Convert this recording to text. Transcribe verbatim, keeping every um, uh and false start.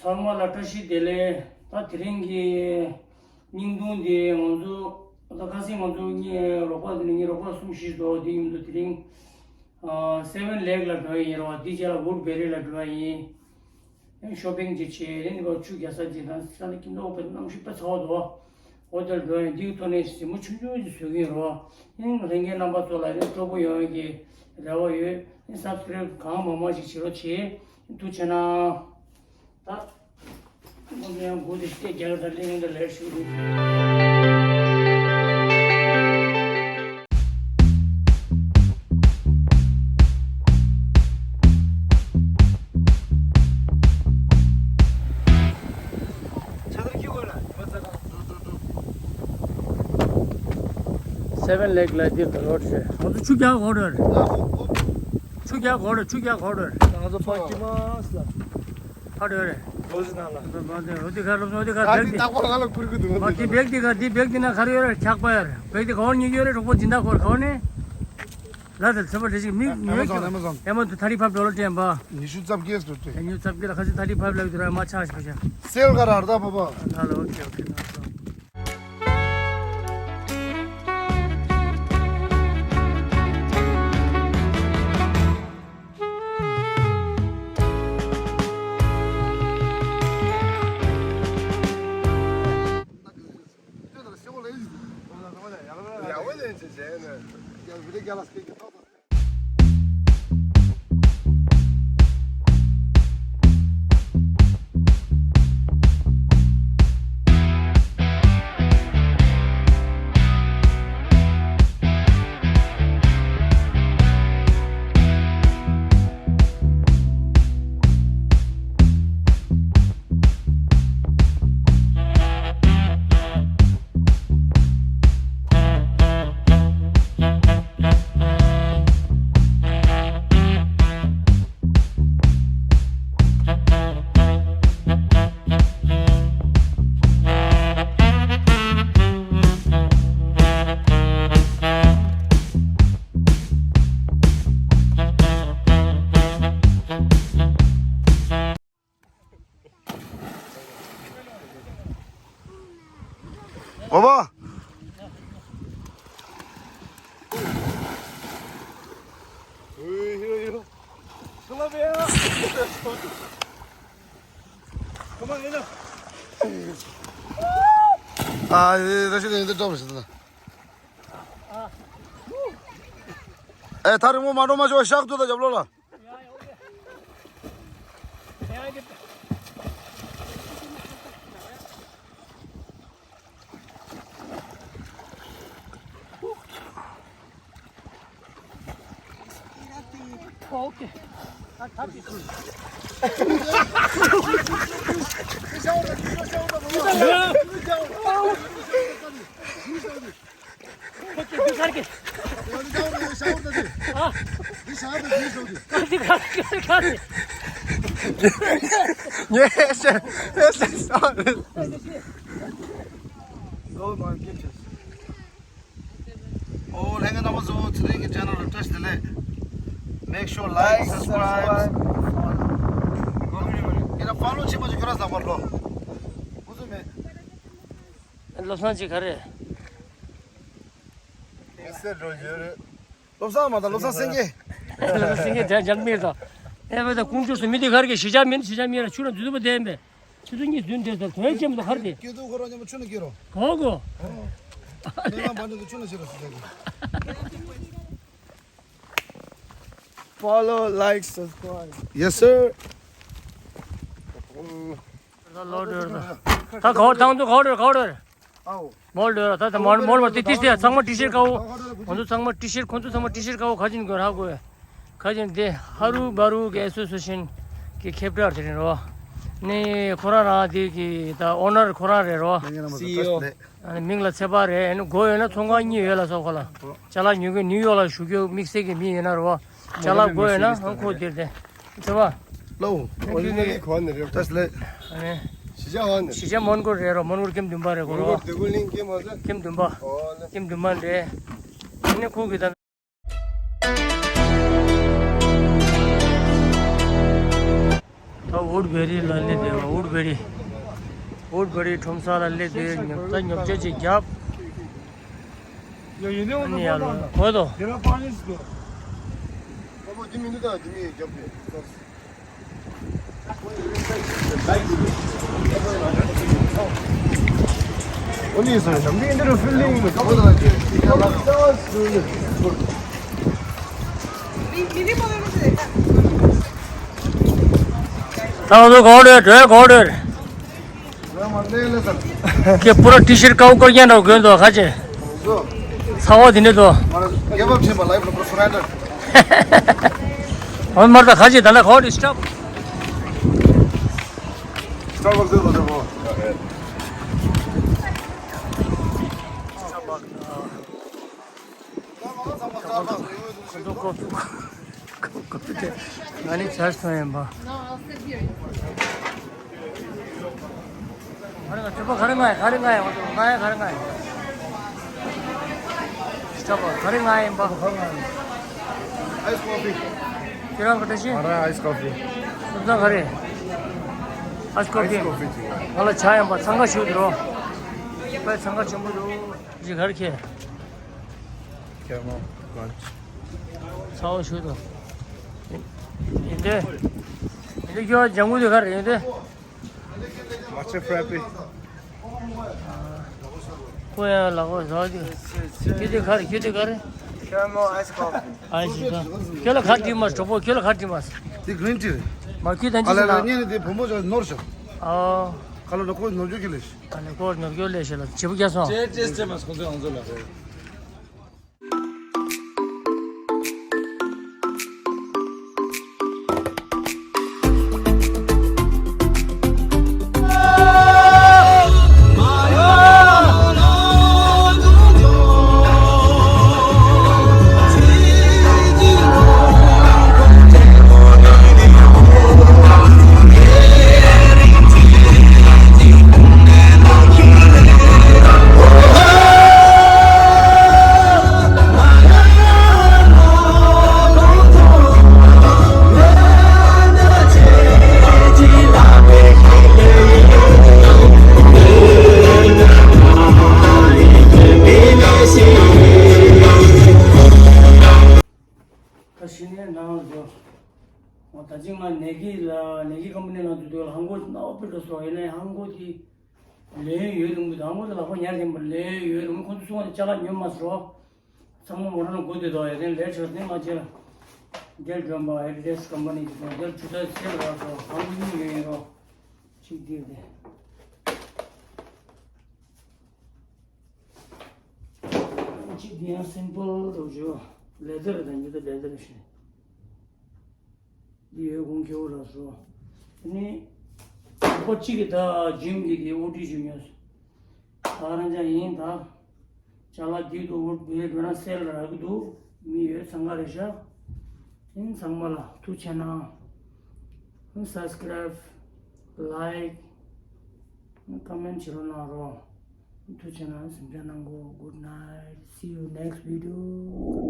ཚང་མ་ལ་བཀྲ་ཤིས་བདེ་ལེགས། ད་དེ་རིང་གི་བརྙན་ཐུང་འདི་ང་ཚོ་ད་ཁ་སང་ང་ཚོ་གཉིས་རོགས་པ་འདི་ནས་གཉིས་རོགས་པ་གསུམ་བཞི་འགྲོ་འདི་ཡིན་འདུག་དེ་རིང་སེ་ཝན་ལེག་ལ་འགྲོ་ཡི་ཡིན་རོགས། འདི་རྗེས་ལ་ཝུཌ་བེ་རི་ལ་འགྲོ་ཡི་ཡིན། ཤོ་པིང་ཅིག་བྱས་རེད། འདི་བར་ཆུ་རྒྱག་ས་ཅིག་དང་ས་ནས་ཁྱིམ་ཐོག་པའི་གནམ་གཤིས་དཔེ་ཚ་བ་འདུག་འོ་དེར་འགྲོ་ཡང་འདིའི་ཐོག་ནས་གཟིགས་མོ་ཆུང་ཆུང་ཅིག་བཟོ་གི་ཡིན་རོགས། ཨིན་ལྷན་རྒྱས་རྣམ་པ་ཚོ་ལ་རེ་སྤྲོ་པོ་ཡོང་ཡག་གི་རེ་བ་ཡོད། ཨིན་སབ་སི་ཀ་རེབ་གང་མང་མང་ཞིག་བྱེད་རོགས་བྱེད། ཐུགས་རྗེ་གནང་། ད་ང་ཚོ་ཡང་སྒུག་དེ་སྐད་རྒྱག་གི་ད་གླེང་འདི་ལས་ཞུ་རེད། སེ་ཝན་ལེག་ལ་འདིར་རོ་ཌི་རེད། ང་ཚོ་ཆུ་རྒྱག་གོ་རེད། ཆུ་རྒྱག་གོ་རེད། ཆུ་རྒྱག་གོ་རེད། ང་ཚོ་པ་ཀི་མ་སི་ལ། ཕ་འདྲ་རེད། ལོ་ཟི་ན་ལ། འོ་དེ་ག་རོ་འོ་དེ་ག་ད་བེག་དེ་དེ། རྟག་པར་ང་ལ་ཁུར་གི་འདུག་ཨ་དེ་བེག་དེ་ག་དེ་བེག་དེ་ན་ག་རེ་ཡོད་རེད། འཁྱག་པ་ཡོད་རེད། བེག་དེ་ག་བར་ཉོ་གི་ཡོད་རེད། གྲོགས་པོ་སྦྱིན་བདག་སྐོར་ག་བར་ནས། ལ་དེ་ཚེ་པ་དེ་ཞིག་མི་ཨེ་མ་ཛོན་ཨེ་མ་ཛོན། ཨེ་མ་དུ་ཐ་རི་ཕབ་ཌོ་ལར་ཊེན་པ། ཉི་ཤུ་རྩ་བརྒྱད་སུ་ཏེ། ཉི་ཤུ་རྩ་བརྒྱད་ལ་ཁ་ཤས་ཐ་རི་ཕབ་ལ་ཡོད་དུ་ར་མ་ཆ་ཞིག་ཁ་ཤས། སེལ་ག་ར་ར་ད་པ་པ། ལ་ལ་ཨོ་ཁེ་ཨོ་ཁེ་ན་སོ། ཨོ་བ། ཨ་ཡེ་ད་ཤི་ད་ཡེ་ད་ཏོབ་ཤི་ད། ཨེ་ཐ་རི་མོ་མ་འགྲོ་མ་ཤོག་ཤག་ཏུ་ད་རྒྱབ་ལོག་ལ། ངས་ཤེས་ཤེས་སོང་། ཨོ་ལྷན་རྒྱས་རྣམ་པ་ཚོ་ཚེ་རིང་གི་ཆེ་ནལ་ལ་བཀྲ་ཤིས་བདེ་ལེགས། Make sure like, subscribe. ཡིན་ན་ཕོ་ལོ་བྱེད་མ་བྱེད་ཁྱོད་རང་ལ་བར་ལོ། ཁོ་ཚོ་མེད། བློ་བཟང་ཅིག་ག་རེ། ཨེ་སེ་འགྲོ་རྒྱུ་རེད། བློ་བཟང་མ་དང་བློ་བཟང་སེང་གེ། བློ་བཟང་སེང་གེ་འཇག་འཇག་མིར་དང་། ཨེ་བས་ད་ཀུང་ཅུ་སུ་མི་དེ་གར་གི་གཞིས་ཆགས་མིན་གཞིས་ཆགས་མིན་ཆུ་ན་འཛུལ་ཐུབ་པ་བསྡད་པས། ཆུ་ཚོད་གཉིས་བདུན་དེ་ཚོ་དོན་ཅན་མི་དང་གར་དེ། སྐྱིད་སྡུག་ཁོ་རང་མཉམ་པོ་ཆུ་ན་སྐྱིད་རོ། གོ་གོ། ཨོ། མི་ལ་མ་འདྲ་འདུག་ཆུ་ན་ཆེ་རོ་སུ་ཆག་གི། Follow, like, subscribe. Yes, sir. ད་ལོ་ཌོར་ད། ད་ག་བར་བཏང་འདུག་ག་བར་ག་བར། ཨའོ། མོལ་ཌོར་ད་ད་མོལ་མོལ་མ་ཏི་ཏི་སྟེ་ཚང་མ་ཊི་ཤར་ཀའོ། ང་ཚོ་ཚང་མ་ཊི་ཤར་ཁོང་ཚོ་ཚང་མ་ཊི་ཤར་ཀའོ་ག་ཅིན་གོ་ར་གོ། ག་ཅིན་དེ་ཧ་རུ་བ་རུ་གི་ཨེ་སོ་སི་ཨེ་ཤན་གི་ཁེབ་ཏྲར་དེ་རིང་རོ། ནི་ཁོ་རང་རང་དེ་གི་ད་ཨོ་ནར་ཁོ་རང་རེད་རོ། སི་ཨི་ཨོ། ཨ་ནི་མིང་ལ་ཚེ་དཔག་རེད། ཨ་ནི་སྒོ་ཡོད་ན་ཚོང་ཁང་གཉིས་ཡོད་ལ་སོགས་ཁོ་ལ། ཅ་ལག་ཉོ་མཁན་ནིའུ་ཡོག་ལ་བཞུགས་རྒྱུ་དམིགས་བསལ་གྱི་མི་ཡོད་ན་རོ། ཅ་ལག་སྒོ་ཡོད་ན་ཁོ་དེར་དེ། ཚེ་དཔག་ལོ། ཨོ་ནི་གོ་ནི་རེད། ད་སླེ། ཨ་ནི། གཞིས་ཆགས་ཧ་ནི། གཞིས་ཆགས་མོན་གྷོ་རེད་རོ། མོན་གྷོ་ཀེམ་བདུན་པ་རེད་གོ་རོ། མོན་གྷོ་དེ་གོ་གླིང་ཀེམ་མ་ཟེར། ཀེམ་བདུན་པ། ཨོ་ནི། ཀེམ་བདུན་པ་རེད། ཨ་ནི་ཁོ་གི་ད། ཝུཌ་བེ་རི་ལ་སླེབས་བསྡད་པ། ཝུཌ་བེ་རི། ཝུཌ་བེ་རི་ཁྲོམ་ས་ལ་སླེབས་བསྡད། ཉོ་ད་ཉོ་ཆ་ཅིག་བརྒྱབ། ཨ་ནི་ཡར་ལོངས་གོ་དོ། ཁྱེད་པུ་ར་ཊི་ཤར་ཀའུ་ཀར་རྒྱན་འདྲ་གོན་འདུག་ཁ་ཆེ། ཚ་བ་དེ་འདྲ་འདུག་ཨོ་མར་ད་ཁ་ཆེ་ད་ལ་ཁོ་ཌི་སི་ཊོབ། ང་ནི་ཆར་སོང་ཡིན་པ། ག་རེ་ང་ཚོད་པ་ག་རེ་ང་ཡ་ག་རེ་ང་ཡ་ང་ཚོ་ང་ཡ་ག་རེ་ང་ཡ། ཆར་པ་ག་རེ་ང་ཡིན་པ། ཨའི་སི་ཀོ་ཕི། ཁྱེད་རང་ག་འདྲ་ཞིག་ང་རང་ཨའི་སི་ཀོ་ཕི། སོ་སོ་ག་རེ། ཨའི་སི་ཀོ་ཕི། ཨའི་སི་ཀོ་ཕི་ཅིག་ང་ལ་ཆ་ཡིན་པ་འཚང་ཁ་ཞུ་དུ་རོ། དཔེ་འཚང་ཁ་ཆེན་པོ་འདུག་ཅིག་ག་རེ་ཁྱེད། ཁྱེད་མོ་ལོན་ཆི། ཚ་བོ་ཞུ་དང་། ཡིན་ཏེ། ཡིན་ཏེ་ཁྱོད་ལྗང་གུ་དེ་ག་རེ་ཡིན་ཏེ། མ་ཆེ་ཧྥ་ར་པི། ཁོ་ཡང་ལག་པ་ཟ་རྒྱུ། ཁྱེད་དེ་ག་རེ་ཁྱེད་དེ་ག་རེ། ཁྱེད་མོ་ཨའི་སི་ཀོ་ཕི། ཨའི་སི་ཀོ་ཕི། ཁྱོད་ལ་ག་རེ་དྲིས་མ་གྲོགས་པོ་ཁྱོད་ལ་ག་རེ་དྲིས་མ། དེ་གི་རིན་ཊི་རེད། མ་ཁྱོད་དང་ཅི་ཨ་ལ་ཟེར་ན། ལ་ཉན་ནས་དེ་བུ་མོ་ཅག་ནོར་ཤག་ཨ། ཁ་ལོ་ན་ཁོ་ནོར་རྒྱུ་ཁྱེད་ལས་ཤག་ཨ་ནི་ཁོ་ནོར་རྒྱུ་ལས་ཤག་ལ་བྱེད་པོ་རྒྱ་སོང་། ཅེ་ཅེ་ཅེ་མ་ཁོང་ཚོ་ང་ཚོ་ལ། ད་གཞི་ནས་ནང་ལ་འགྲོ། འོ་ད་ཅིག་ང་ནེ་ཀི་ལ་ནེ་ཀི་ཀམ་པ་ནི་ལ་འདུག་འདུག་ལ་ཧང་གོ་ནའོ་པི་ཏོ་སོ་ཡིན་ནའི་ཧང་གོ་དེ་ལས་ཡོད་རུང་གི་དང་པོ་དེ་ལ་ཁོ་ཉར་ཡིན་པ་ལས་ཡོད་རུང་ཁོ་ཚོ་སོང་བ་ཅ་ལག་ཉོ་མ་སོ། ཚང་མ་མོ་རང་ལ་སྒོ་དེ་དོ་ཡ་དེ་ལས་ཆོག་དེ་ང་ཅེ་ལ་རྒྱལ་ལྗོན་པ་ཨེ་ཌི་ཌ་སི་ཀམ་པ་ནི་གི་སོང་རྒྱལ་ཆུ་ཚ་སེ་ལ་སོ་ཧང་གོ་ཉུང་ཉུང་ཡིན་རོ། ཅིག་དེ་དེ། གཅིག་འདི་ཡང་སིམ་པལ་འདྲ་བོ་ཅིག་ལེ་དར་དང་ཉི་ཟླ་ལེ་དར་ཞིག་འདི་ཡོད་གོང་ཁེ་བོ་ལ་སོ། དེ་ནི་ཁོ་གཅིག་གི་ད་ཇིམ་གྱི་དེ་ཨོ་ཏི་ཞུ་ཉོས། ད་རང་ཅག་ཡིན་ད། ཅ་ལག་འདི་འདུག་འོ་དེ་འགྲོ་ན་སེལ་རག་གི་འདུག་མི་ཡོད་ཚང་ག་རེ་ཤག་ཨིན་ཚང་མ་ལ་ཐུགས་ཆེ་གནང་། སབ་སི་ཀ་རའིབ། ལའིཀ། ཀོ་མེན་བྱེད་རོགས་གནང་རོགས། ཐུགས་ཆེ་གནང་། གཟིམ་འཇག་གནང་གོ། Good night. See you next video.